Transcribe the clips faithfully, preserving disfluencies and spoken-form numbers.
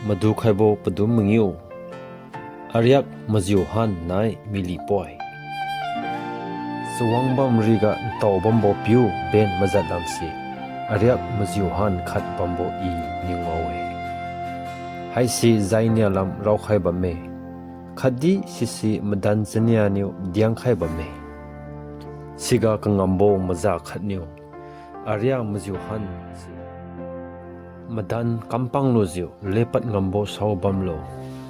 Madukhaibo padum mangiu, Ariak Majiuhan nai Milipoi. Chawangbam riga ntao bambo piu ben majat lamse, Ariak Majiuhan khat bambo i niu ngao-e. Haise jainia lam raokhai bamme, khatdi sise madan chania niu diangkhai bamme. Siga kangambo maza khatniu Ariak Majiuhan se madan kampang lujiu lepad ngambo sao bamlo,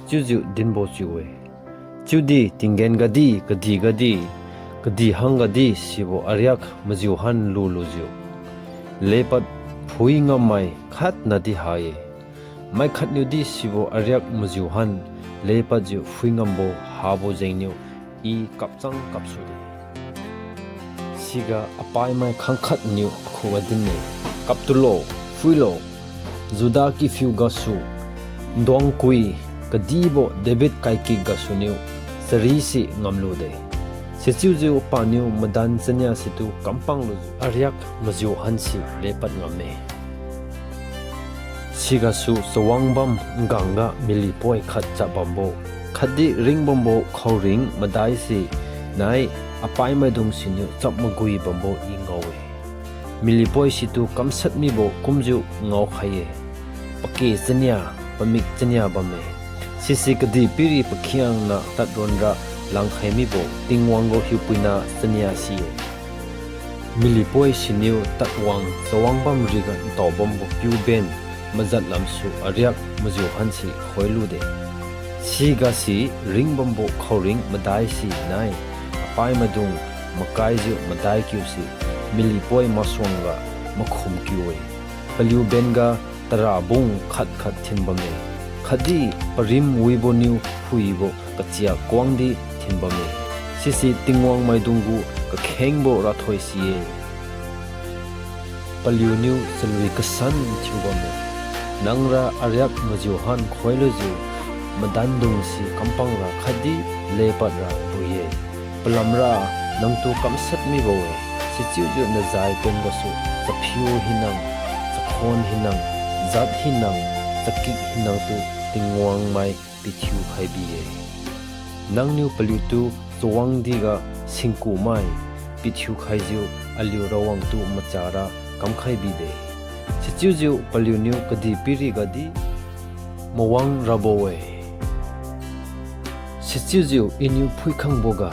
chiujiu dinbo chiu-e. Chiudi tinggen gadi, kadih gadi, kadih hang gadi sibo Ariak Majiuhan lulujiu lepad phui ngammai khatnadi ha-e. Mai khatniudi sibo Ariak Majiuhan lepadjiu phui ngambo habo jengniu i kapchang kapsude. Siga apaimai khangkhatniu akhuga din-e, Kaptulo, phuilo, Juda kiphiu gasu, nduangkui kadibo David kaikik gasuniu charise ngamlude. Sichiujiu paniu madan chania situ kampang lujiu Ariak Majiuhan se lepad ngamme. Sigasu chawangbam nggangga Milipoi khat chap bambo, khatdi ringbambo khaoring madaise nai apaimaidung siniu chap magui bambo i ngao-e. Milipoi situ kamshat mibo kumjiu ngaokhai-e. Pake chania, pamik chania bamme. Sise kadihpiri pakhiangna tadronra langkhai mibo Tingwang gu hiupuina chania si-e. Milipoi siniu tadwang chawangbam riga ntao bambo piu ben majat lamsu Ariak Majiuhan se khoilude. Sigase ringbambo khaoring madaise nai apaimaidung makaijiu madai kiuse Milipoi masuangga makhum kiu-e. Paliu benga tarabung khat khat thin bamme, khatdi parim wiboniu phuibo kachia kuangdi thin bamme. Sise Tingwang maidung gu kakhengbo rathoi si-e. Paliuniu chalui kasan thiu bamme, Nangra Ariak Majiuhan khoilujiu madandungse kampangra khatdi lepatra bui-e. Palamra nangtu kamshat mibo-e, sichiujiu najai pen gasu chaphiu hinang, chakhon hinang, jat hinang, chakik hinangtu Tingwang mai pithiu khai bi-e. Nangniu paliutu chawangdiga singkumai pithiu khaijiu aliu Rawangtu machara kamkhai bide. Sichiujiu paliuniu kadihpiri gadi mawang rabo-e. Sichiujiu Iniu phuikhangboga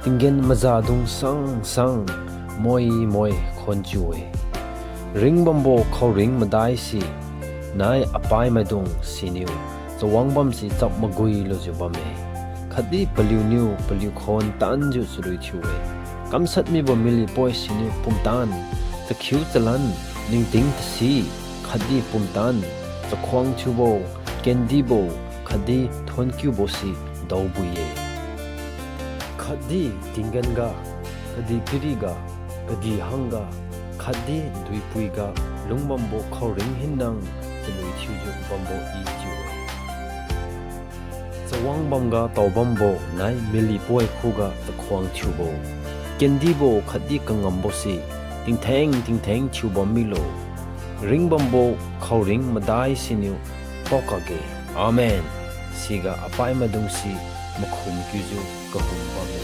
tinggen mazadung sang sang moi moi khon chiu-e. Ringbambo khaoring madaise nai apaimaidung siniu chawangbamse chap magui lujiu bamme, khatdi paliuniu paliu khon tanjiu chalui thiu-e. Kamshat mibo Milipoi siniu pumtan, chakhiu chalan, ningting tasi, khatdi pumtan, chakhuang thiubo, kendibo, khatdi thonkiubose daobui-e. Khatdi tinggen ga, kadihpiri ga, kadih hangga, khatdi duipui ga lungbambo khaoring hinang chalui thiujiu bambo i chiu-e. Chawangbamga taobambo nai Milipoi khuga chakhuang thiubo, kendibo khatdi kangambose tingtheng tingtheng thiubam milo. Ringbambo khaoring madai siniu paokakge. Amen. Siga apaimaidungse makhum kiujiu kahum bamme.